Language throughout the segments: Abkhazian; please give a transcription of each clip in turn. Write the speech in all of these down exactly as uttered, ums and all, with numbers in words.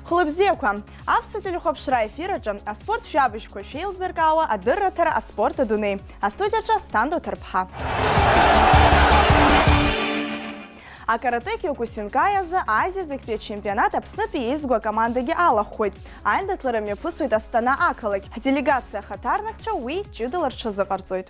Хәылбзиақәа! Аԥсуа телехәаԥшра аефир аҿы аспорт жәабжьқәа шәеилзыркаауа адырраҭара аспорт адунеи. Астудиаҿы Асҭанда Ҭарԥҳа. Акарате Киокусинкаи азы Азиа зегьтәи ачемпионат Аԥснытәи еизго акомандагьы алахәхоит. Аиндаҭлара мҩаԥысуеит Астана ақалақь. Ҳделегациа ахаҭарнакцәа уи ҷыдала рҽазыҟарҵоит.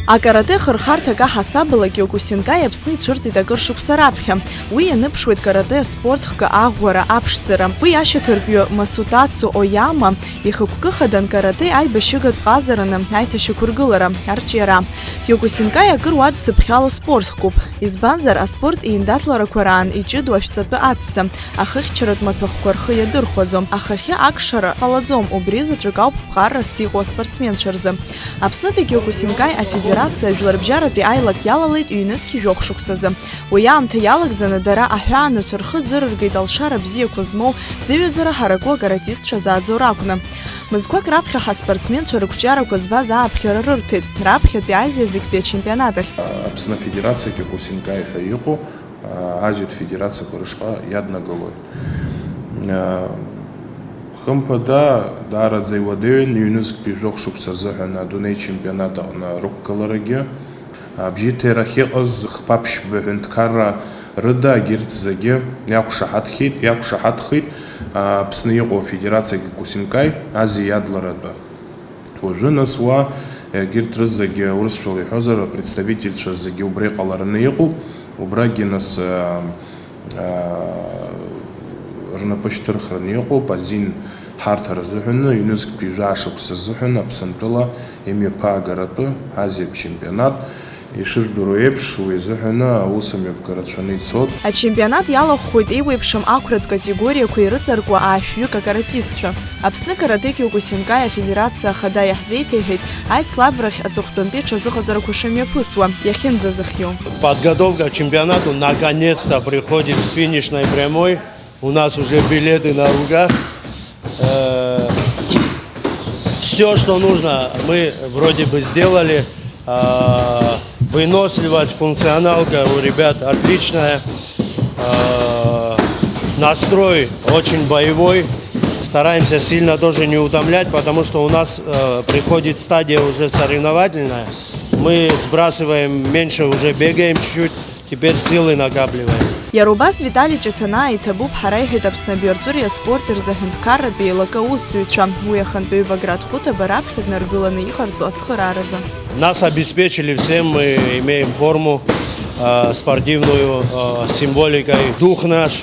Акарате хырхарҭак аҳасабала Киокусинкаи Аԥсны ицәырҵит акыр шықәса раԥхьа. Уи ианыԥшуеит карате аспорт хкы аӷәӷәара аԥшӡара. Уи ашьаҭаркҩы Масутацу Ояма ихықәкы хадан карате аибашьыгатә ҟазараны аиҭашьақәыргылара, арҿиара. Киокусинкаи акыр уадсыԥхьало спорт хкуп. Избанзар, аспорт ииндаҭларақәа раан иҷыдоу ашәҵатәы ацҵа, ахыхьчаратә маҭәахәқәа рхы иадырхәаӡом, ахахьы акшара ҟалаӡом, убри заҵәык ауп ԥҟарас иҟоу аспортсменцәа рзы. Аԥснытәи Киокусинкаи афедерациа жәларбжьаратәи аилак иалалеит ҩнызқь жәохә шықәсазы. Уи аамҭа иалагӡаны дара аҳәаанырцә рхы ӡырыргеит алшара бзиақәа змоу, зыҩаӡара ҳараку акаратистцәа зааӡо ракәны. Мызқәак раԥхьа ҳаспортсменцәа рықәҿиарақәа збаз ааԥхьара рырҭеит, раԥхьатәи Азиа зегьтәи ачемпионат ахь. Аԥсны Афедерациа Киокусинкаи ҳәа иҟоу, а, Азиатә федерациақәа рышҟа иаднагалоит. А, хымԥада, даараӡа иуадаҩын ҩнызқьтәи жәохә шықәса азыҳәан адунеи чемпионат аҟны рықәгыларагьы. Абжьыҭирахь иҟаз хԥа-ԥшьба ҳәынҭқарра рыда егьырҭ зегьы иақәшаҳаҭхеит, иақәшаҳаҭхеит, а, Аԥсны иҟоу Афедерациа Киокусинкаи Азиа иадларатәы. Уажәы, нас, уа, егьырҭ рызегьы, урысшәала иҳәозар, апредставительцәа зегьы убра иҟалараны иҟоуп, убрагьы, нас, а, а, рнапы шьҭырхраны иҟоуп, азин ҳарҭар азыҳәан, ҩнызқьтәи жәаа шықәса азыҳәан Аԥсынтәыла имҩаԥаагаратәы Азиатә чемпионат. Ишыжәдыруа еиԥш, уи азыҳәаны аус амҩаԥгара рацәаны ицоит. Ачемпионат иалахәхоит еиуеиԥшым ақәратә категориақәа ирыҵаркуа аашәҩык акаратистцәа. Аԥсны каратэ Киокусинкаи афедерациа ахада иаҳзеиҭеиҳәеит аицлабрахь аҵыхәтәантәи аҽазыҟаҵарақәа шымҩаԥысуа, иахьынӡазыхиоу. Подготовка к чемпионату наконец-то приходит к финишной прямой. У нас уже билеты на руках. Все, что нужно, мы вроде бы сделали. А, выносливость, функционалка у ребят отличная. А, настрой очень боевой. Стараемся сильно тоже не утомлять, потому что у нас, э, приходит стадия уже соревновательная. Мы сбрасываем меньше, уже бегаем чуть-чуть. Теперь силы накапливаем. Иара убас Витали Ҷыҭанаа иҭабуп ҳара, иҳәеит Аԥсны абиарҵәыреи аспорти рзы аҳәынҭқарратә еилакы аусзуҩцәа. Уи ахантәаҩы Баграт Хәыҭаба раԥхьа днаргыланы иҟарҵо ацхырааразы. Нас обеспечили всем, мы имеем форму, э, спортивную, э, с символикой. Дух наш,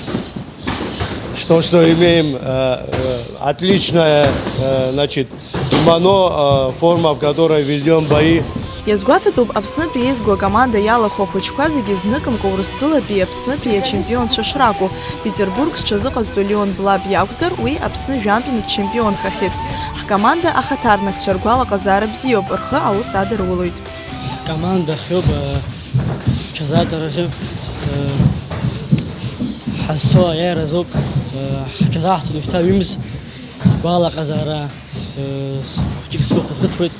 что, что имеем, э, э, отличное, э, значит, кимоно, э, форма, в которой ведём бои. Иазгәаҭатәуп, Аԥснытәи еизго акоманда иалахәу ахәыҷқәа зегьы зныкымкәа Урыстәылатәи Аԥснытәи ачемпионцәа шракәу. Петербург зҽазыҟазҵо Леон Блаб иакәзар, уи Аԥсны жәантәны дчемпионхахьеит. Ҳкоманда ахаҭарнакцәа ргәалаҟазаара бзиоуп, рхы аус адырулоит. Ҳкоманда хиоуп, э, ҽазааӡарахьы, э, ҳазцо аиааира азоуп, э, ҳҽазааҳҵон шьҭа ҩымз, сгәалаҟазаара, э, с-, хәыҷык сгәы хыхыҭуеит,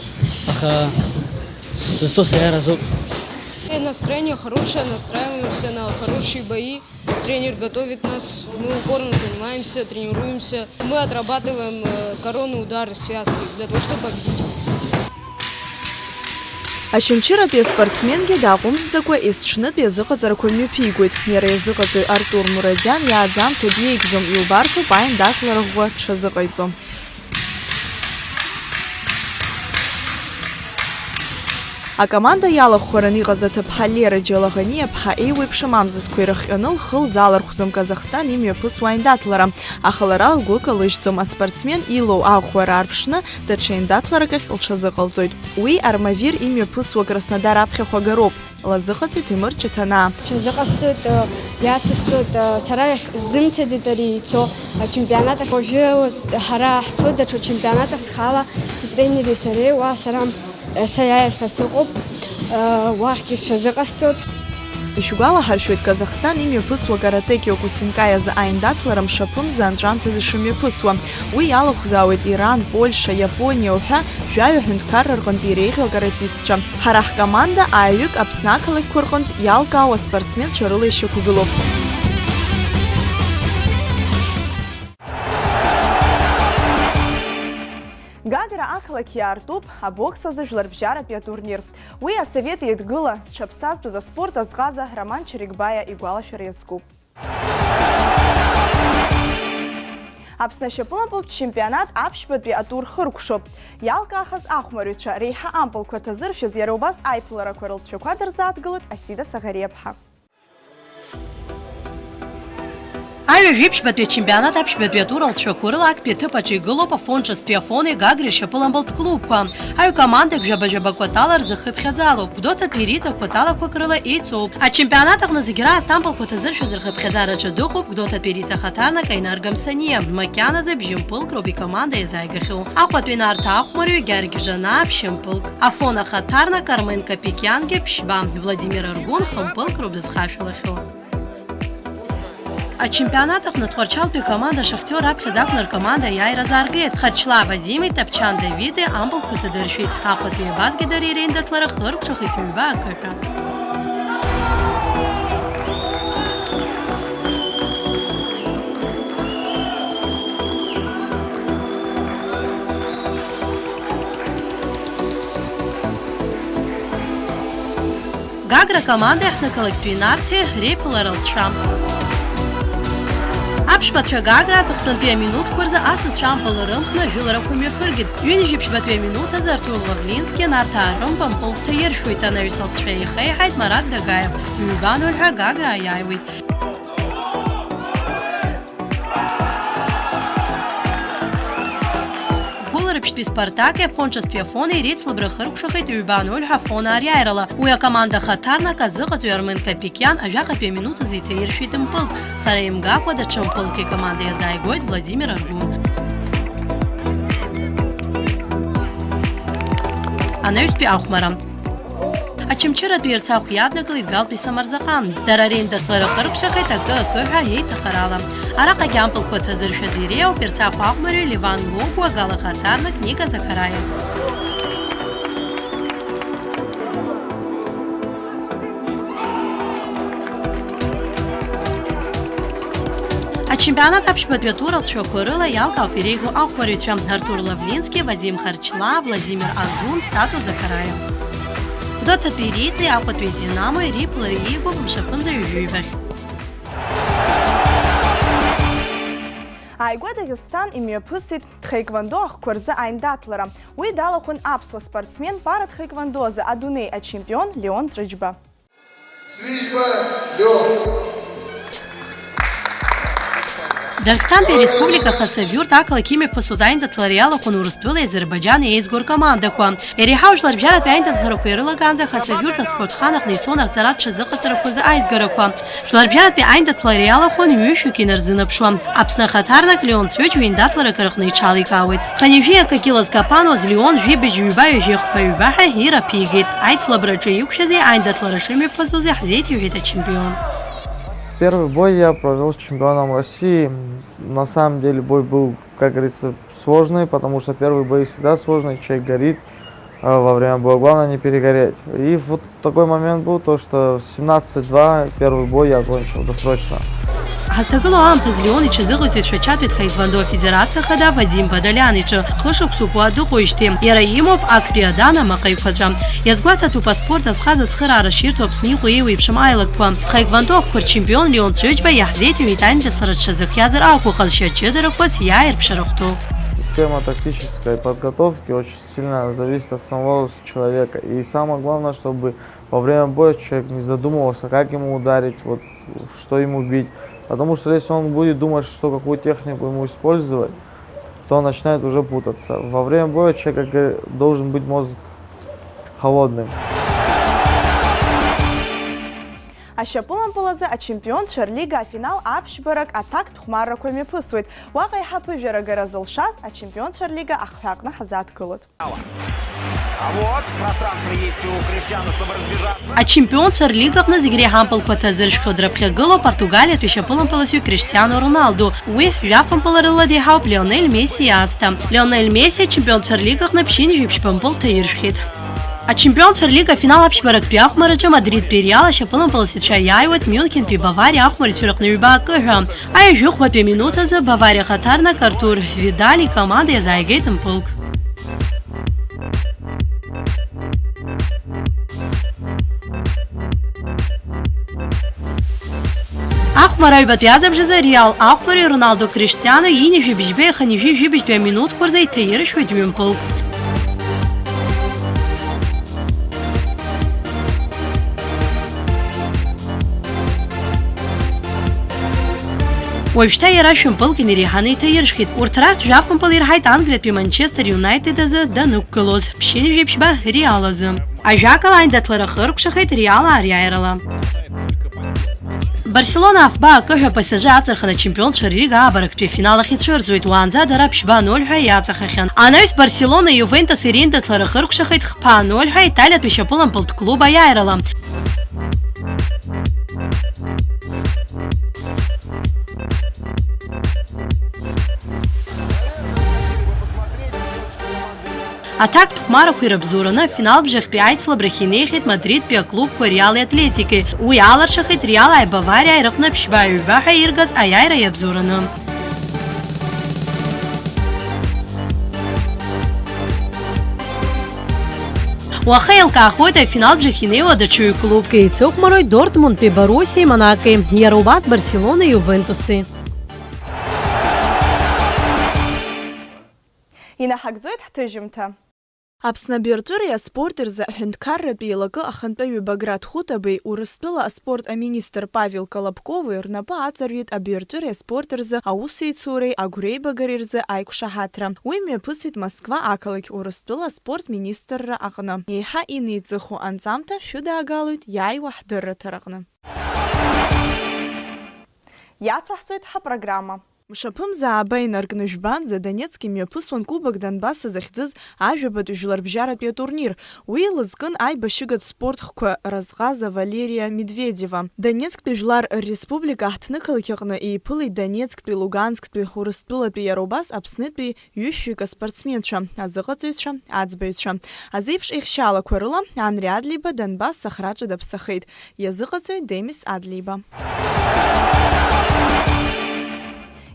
аха сызцо саиааира азоуп. Настроение хорошее, настраиваемся на хорошие бои. Тренер готовит нас, мы упорно занимаемся, тренируемся. Мы отрабатываем, э, коронные удары, связки для того, чтобы победить. Очамчыратәи аспортсменгьы дааҟәымҵӡакәа есҽнытәи азыҟаҵарақәа мҩаԥигоит. Иара иазыҟаҵаҩ Артур Мурадиан иааӡамҭа диеигӡом, иубарҭоуп аиндаҭлара ӷәӷәа дшазыҟаиҵо. Акоманда иалахәхаран иҟаз аҭыԥҳа Лера Џьалаганиаԥҳа еиуеиԥшым амзызқәа ирыхҟьаны лхы лзалархәӡом Казахстан имҩаԥысуа аиндаҭлара, аха лара лгәы калыжьӡом аспортсмен илоу аӷәӷәара аарԥшны даҽа еиндаҭларак ахь лҽазыҟалҵоит. Уи Армавир имҩаԥысуа Краснодар аԥхьахә агароуп. Лазыҟаҵоит Ҭемыр Ҷыҭанаа. Сҽазыҟасҵоит, э, иацысҵоит, э, сара иахьзымцаӡеит ари ицо ачемпионат ахь. Уажәы ҳара ҳцоит даҽа чемпионат ахь схала, стренери сареи, уа сара, э, саиааир ҳәа сыҟоуп, э, уахьгьы сҽазыҟасҵоит. Ишәгәалаҳаршәоит, Казахстан имҩаԥысуа каратэ Киокусинкаи азы аиндаҭлара мшаԥымза анҵәамҭазы шымҩаԥысуа. Уи иалахәзаауеит Иран, Польша, Иапониа уҳәа жәаҩа ҳәынҭқарра рҟынтә иреиӷьу акаратистцәа. Ҳара ҳкоманда ааҩык Аԥсны ақалақьқәа рҟынтә иалкаау аспортсменцәа рыла ишьақәгылоуп. Ақалақь иаартуп абокс азы жәларбжьаратәи атурнир. Уи Асовет Еидгыла зҽаԥсазтәыз аспорт азҟаза Роман Чарикбаиа игәалашәара иазкуп. Аԥсны ашьапылампылтә чемпионат аԥшьбатәи атур хыркәшоуп. Иалкаахаз ахәмарҩцәа, реиҳа ампылқәа ҭазыршәыз, иара убас аиԥыларақәа рылҵшәақәа дырзааҭгылеит Асида Саӷариаԥҳа. Аҩажәеиԥшьбатәи ачемпионат аԥшьбатәи атур алҵшәақәа рыла актәи аҭыԥ аҿы игылоуп Афон Ҿыцтәи Афони Гагреи ршьапылампылтә клубқәа. Аҩ командак жәаба-жәаба кәатала рзы хыԥхьаӡалоуп. Гәдоуҭатәи Риҵа кәаталақәак рыла еицуп. Ачемпионат аҟны зегь раасҭа ампылқәа ҭазыршәыз рхыԥхьаӡара аҿы дыҟоуп Гәдоуҭатәи Риҵа ахаҭарнак Аинар Гамсаниа. Макьаназы бжьымпылк роуп икоманда иазааигахьоу. Аҟәатәи Нарҭаа ахәмарҩы Гьаргь Џьанаа ԥшьымпылк. Афон ахаҭарнак Армен Капикиангьы ԥшьба. Владимир Аргәын хымпылк роуп дызхашәалахьоу. Ачемпионат аҟны Тҟәарчалтәи акоманда Шахтиор аԥхьаӡа акәны ркоманда аиааира азааргеит. Харчлаа Вадими, Тапчан Давиди ампылқәа ҭадыршәит. Аҟәатәи абазгьы дареи реиндаҭлара хыркәшахеит ҩба акы ҳәа. Гагра командеи аҳҭнықалақьтәи Нарҭи реиԥылара алҵшәа. Аԥшәмацәа Гагра аҵыхәтәантәи аминуҭқәа рзы асасцәа ампыл рымхны ажәыларақәа мҩаԥыргеит. Ҩынҩажәи ԥшьбатәи аминуҭ азы Артур Лавлински Нарҭаа рымба мпылк ҭаиршәуеит, анаҩс алҵшәа еихеиҳаит Марат Дагаев, ҩба нуль ҳәа Гагра аиааиуеит. Гәылрыԥшьтәи Спартаки Афон Ҿыцтәи Афони реицлабра хыркәшахеит ҩба нуль ҳәа Афонаа риааирала. Уи акоманда ахаҭарнак азыҟаҵаҩ Армен Капикиан ажәаҟатәи аминуҭ азы иҭаиршәит мпылк. Хара имгакәа даҽа мпылки акоманда иазааигоит Владимир Аргәын. Анаҩстәи ахәмара. Очамчыратәи Ерцахә иаднакылеит Галтәи Самарзаҟан. Дара реиндаҭлара хыркәшахеит акы-акы ҳәа еиҭахарала. Араҟагьы ампылқәа ҭазыршәыз иреиуоуп Ерцахә ахәмарҩы Леван Логәуа, Гал ахаҭарнак Ника Закараиа. Ачемпионат аԥшьбатәи атур алҵшәақәа рыла иалкаауп иреиӷьу ахәмарҩцәа Артур Лавлински, Вадим Харчлаа, Владимир Аргәын, Тату Закараиа. Гәдоуҭатәи Риҵеи Аҟәатәи Динамои реиԥылара еигәоуп мшаԥынҵа ҩажәи ҩбахь. Ааигәа Дагестан имҩаԥысит тхэквондо ахқәа рзы аиндаҭлара. Уи далахәын аԥсуа спортсмен пара тхэквондо азы адунеи ачемпион Леон Ҵәыџьба. Ҵәыџьба Леон. Дагестантәи ареспублика Хасавюрт ақалақь имҩаԥысуаз аиндаҭлара иалахәын Урыстәылеи Азербаиџьани еизго ркомандақәа. Иреиҳау жәларбжьаратәи аиндаҭларақәа ирылагаанӡа Хасавюрт аспортхан аҟны ицон арҵаратә ҽазыҟаҵарақәа рзы аизгарақәа. Жәларбжьаратәи аиндаҭлара иалахәын ҩышәҩык инарзынаԥшуа. Аԥсны ахаҭарнак Леон Ҵәыџьба еиндаҭларак рҟны иҽаликаауеит. Хынҩажәи акы кило зкапануаз Леон жәибжь ҩба ҩажәи хԥа ҩба ҳәа ираԥигеит. Аицлабраҿы иқәшәази аиндаҭлара шымҩаԥысузи ҳзеиҭеиҳәеит ачемпион. Первый бой я провёл с чемпионом России. На самом деле бой был, как говорится, сложный, потому что первый бой всегда сложный, человек горит, а, во время боя. Главное не перегореть. И вот такой момент был, то что в семнадцать два первый бой я окончил досрочно. Ҳазҭагылоу аамҭазы Леон иҽазыҟаиҵоит Шәачатәи тхэквондо афедерациа хада Вадим Бадалиан иҿы. Хышықәсоуп уа дыҟоуижьҭеи. Иара имоуп актәи Адана амаҟа еиқәаҵәа. Иазгәаҭатәуп аспорт азхаз ацхыраара ширҭо Аԥсны иҟоу еиуеиԥшым аилакқәа. Тхэквондо ахқәа рчемпион Леон Ҵәыџьба иаҳзеиҭеиҳәеит аиндаҭлара дшазыхиаз ракәу ҟазшьа ҷыдарақәас иааирԥшыра хәҭоу. Система тактической подготовки очень сильно зависит от самого человека. И самое главное, чтобы во время боя человек не задумывался, как ему ударить, вот, что ему бить. Потому что если он будет думать, что какую технику ему использовать, то он начинает уже путаться. Во время боя человек, как говорят, должен быть мозг холодным. Ашьапылампыл азы ачемпионцәа рлига афинал аԥшьбарак аҭактә хәмаррақәа мҩаԥысуеит. Уаҟа еиҳа аԥыжәара агара зылшаз ачемпионцәа рлига ахҳәаҟны ҳазааҭгылоит. А вот, пространство есть у Криштиану, чтобы разбежаться. Ачемпионцәа рлигаҟны зегь реиҳа ампылқәа ҭазыршәхьоу дрыԥхьагылоуп Португалиатәи шьапылампыласҩы Криштиано Роналду. Уи жәафымпыларыла деиҳауп Лионель Месси иаасҭа. Лионель Месси ачемпионцәа рлигаҟны ԥшьынҩажәи ԥшьба мпыл ҭаиршәхьеит. Ачемпионцәа рлига афинал аԥшьбарактәи ахәмараҿы Мадридтәи Реал ашьапылампыласцәа иааиуеит Мюнхентәи Бавариа ахәмарҩцәа рыҟны ҩба акы ҳәа. Аҩажәихәбатәи аминуҭ азы Бавариа ахаҭарнак Артур Видаль икоманда иазааигеит мпылк. Мара ҩбатәи азыбжазы Реал ахәбареи Роналдо Криштиано ҩынҩажәи бжьбеи аханҩажәи жәибжьтәи аминуҭқәа рзы иҭаиршәуеит ҩымпылк. Уажәшьҭа иара шәымпылк инареиҳаны иҭаиршәхьеит. Урҭ рахьтә жәафымпыл ирҳаит Англиатәи Манчестер Юнайтед азы данықәгылоз, ԥшьынҩажәи ԥшьба Реал азы. Ажәакала, аиндаҭлара хыркәшахеит Реал ариааирала. Барселона афба акы ҳәа П С Ж аҵарханы ачемпионцәа рлига аабарактәи афинал ахь ицәырҵуеит, уаанӡа дара ԥшьба ноль ҳәа иаҵахахьан. Анаҩс Барселона Иувентус ириндыҭлара хыркәшахеит хԥа ноль ҳәа италиатәи шьапылампылтә клуб аиааирала. Аҭактә хәмарақәа ирыбзоураны афиналбжахьтәи аицлабрахь инеихьеит Мадридтәи аклубқәа Реали Атлетики. Уи алыршахеит Реали Бавариааи рыҟны ԥшьба ҩба ҳәа иргаз аиааира иабзоураны. Уаха еилкаахоит афиналбжахь инеиуа даҽа ҩ-клубк, еицыхәмаруеит Дортмундтәи Боруссиеи Монаки, иара убас Барселонеи Иувентуси. Инаҳагӡоит ҳҭыжьымҭа. Аԥсны абаҩртәыреи аспорти рзы аҳәынҭқарратә еилакы ахантәаҩы Баграт Хәытабеи Урыстәыла аспорт аминистр Павел Колобкови рнапы аҵарҩит абаҩртәыреи аспорти рзы аусеицуреи агәреибагареи рзы аиқәшаҳаҭра. Уи мҩаԥысит Москва ақалақь Урыстәыла аспорт министрра аҟны. Еиҳа инеиҵыху анҵамҭа шәыдаагалоит иааиуа ҳдырраҭараҟны. Иацаҳҵоит ҳапрограмма. Мшаԥымза ааба инаркны жәбанӡа Донецк имҩаԥысуан Кубок Донбасса захьӡыз ажәабатәи жәларбжьаратәи атурнир. Уи лызкын аибашьыгатә спорт хқәа разҟаза Валерия Медведева. Донецктәи Жәлар Рреспублика аҳҭнықалақь аҟны еиԥылеит Донецктәи, Лугансктәи, Урыстәылатәи, иара убас Аԥснытәи ҩышәҩык аспортсменцәа, азыҟаҵаҩцәа, аӡбаҩцәа. Азеиԥш еихшьаалақәа рыла Анри Адлеиба Донбасс ахраҿы даԥсахеит. Иазыҟаҵаҩ Демис Адлеиба.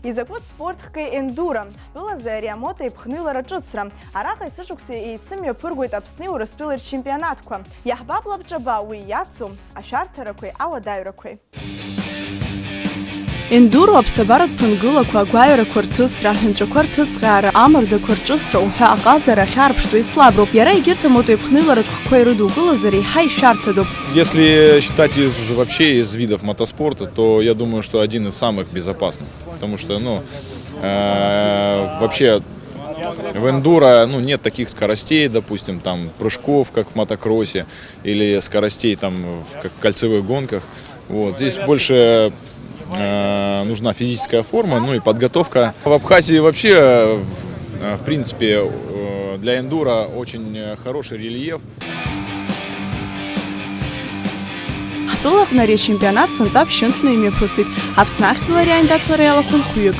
Изакәытә спорт хкы ендуро. Ҳтәылазы ари амоҭа еиԥхныҩлара ҿыцра. Араҟа есышықәса еицымҩаԥыргоит Аԥсни Урыстәылеи рчемпионатқәа. Иаҳбап лабҿаба уи иацу ашәарҭарақәеи ауадаҩрақәеи. Ендуро аԥсабаратә ԥынгылақәа, агәаҩарақәа рҭысра, аҳәынҵәақәа рҭыҵҟьаара, амардақәа рҿысра уҳәа аҟазара ахьаарԥштәу еицлаброуп. Иара егьырҭ амото еиԥхныҩларатә хкқәа ирыдукылозар, еиҳа ишәарҭадоуп. Если считать из, вообще из видов мотоспорта, то я думаю, что один из самых безопасных. Потому что, ну, э, вообще в эндуро, ну, нет таких скоростей, допустим, там, прыжков, как в мотокроссе, или скоростей, там, в, как в кольцевых гонках. Вот. Здесь больше, э, нужна физическая форма, ну и подготовка. В Абхазии вообще, э, в принципе, э, для эндуро очень, э, хороший рельеф. Ҳтәылаҟны ари ачемпионат сынтәа ԥшьынтәны имҩаԥысит. Аԥсны ахьӡала ари аиндаҭлара иалахәын хәҩык.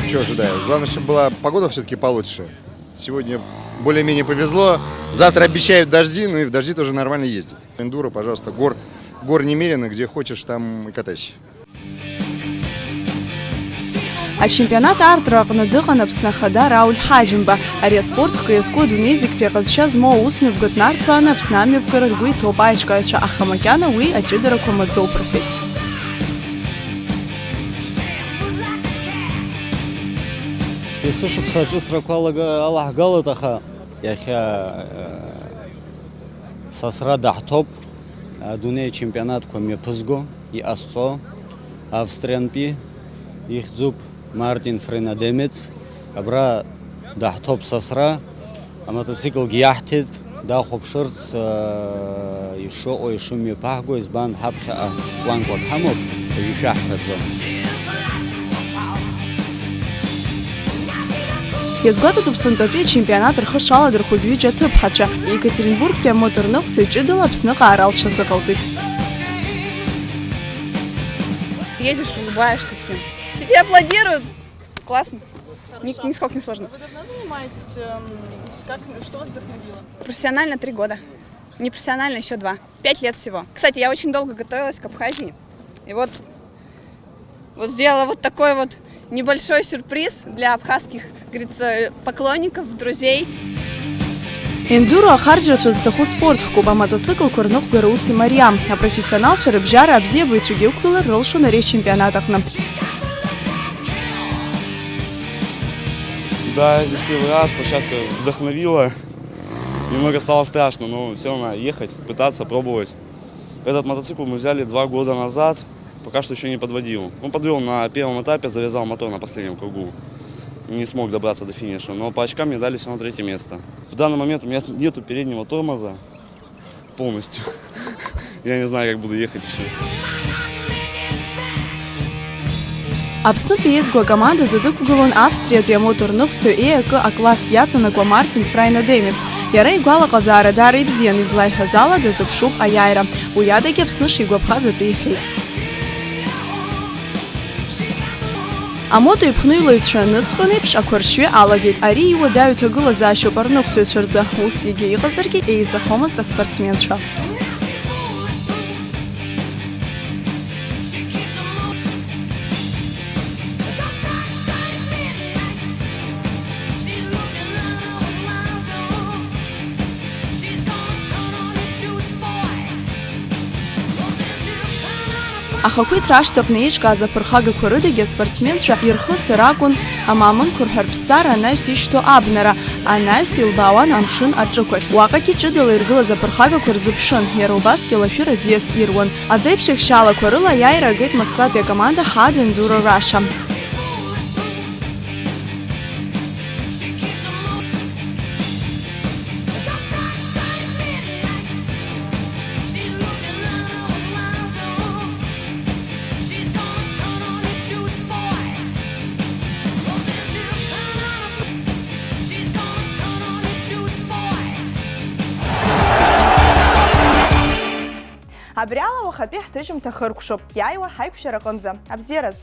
Чё ожидаю? Главное, чтобы была погода всё-таки получше. Сегодня более-менее повезло. Завтра обещают дожди, ну и в дожди тоже нормально ездить. Эндуро, пожалуйста, гор, гор немерено, где хочешь, там и катайся. Ачемпионат аартра аҟны дыҟан Аԥсны Ахада Рауль Ҳаџьымба. Ари аспорт хкы иазку адунеи зегьтәи аҟазшьа змоу аусмҩаԥгатә нарҭқәа аны Аԥсны амҩаԥгара ргәы иҭоуп аиҿкааҩцәа, аха макьана уи аҷыдарақәа маӡоуп рҳәеит. Есышықәса аҿыцрақәа алага-, алаҳгалоит, аха иахьа, э, сасра даҳҭоуп, адунеи ачемпионатқәа мҩаԥызго, иҟасҵо, Австриантәи ихьӡуп Мартин Фринадемец, абра даҳҭоуп сасра, амотоциклгьы иаҳҭеит, дахәаԥшырц, аа, ишыҟоу, ишымҩаԥаҳго, избан, ҳаԥхьаҟа планқәак ҳамоуп, уажәы ишәаҳҳәаӡом. Иазгәаҭатәуп сынтәатәи ачемпионат рхы шаладырхәыз ҩыџьа аҭыԥҳацәа, Екатеринбургтәи амоторныҟәцаҩ ҷыдала Аԥсныҟа аара лҽазыҟалҵеит. Едешь, улыбаешься всем. Все тебе аплодируют. Классно. Ни, нисколько не сложно. Вы давно занимаетесь? Эм, с-, как, что вас вдохновило? Профессионально три года. Непрофессионально еще два. Пять лет всего. Кстати, я очень долго готовилась к Абхазии. И вот, вот сделала вот такой вот небольшой сюрприз для абхазских, говорится, поклонников, друзей. Ендуро ахарџьрацәа зҭаху спорт хкуп, амотоциклқәа рныҟәгара ус имариам. Апрофессионалцәа рыбжьара абзиабаҩцәагьы ықәгылар рылшон ари ачемпионат аҟны. Да, я здесь первый раз, площадка вдохновила. Немного стало страшно, но все равно надо ехать, пытаться, пробовать. Этот мотоцикл мы взяли два года назад, пока что еще не подводил. Он подвел на первом этапе, завязал мотор на последнем кругу. Не смог добраться до финиша, но по очкам мне дали все равно третье место. В данный момент у меня нету переднего тормоза полностью. Я не знаю, как буду ехать еще. Аԥснытәи еизго акомандазы дықәгылон Австриатәи амоторныҟәцаҩ Е акы акласс иаҵанакуа Мартин Фрайна Демец. Иара игәалаҟазаара даара ибзиан, излаиҳәаз ала, дазыԥшуп аиааира. Уи адагьы Аԥсны шигәаԥхаз атәы иҳәеит. Амото иԥхныҩлаҩцәа аныҵҟьон еиԥш, ақәаршҩы алагеит. Ари иуадаҩу ҭагылазаашьоуп арныҟәцаҩцәа рзы. Ус егьа иҟазаргьы, еизахомызт аспортсменцәа. Ахақәиҭра ашҭаҟны еиҿкааз аԥырхагақәа рыдагьы аспортсменцәа ирхысыр акәын амаамынқәа рҳәартә ԥсҭазаара анаҩс ишьҭоу абнара, анаҩс илбаауан амшын аҿықәахь. Уаҟагьы ҷыдала иргылаз аԥырхагақәа рзыԥшын, иара убасгьы алашәыр аӡиас ируан. Азеиԥш еихшьаалақәа рыла аиааира агеит Москватәи акоманда Hard Enduro Russia. Абри ала уахатәи ҳҭыжьымҭа хыркәшоуп, иааиуа ҳаиқәшәара аҟынӡа. Абзиараз!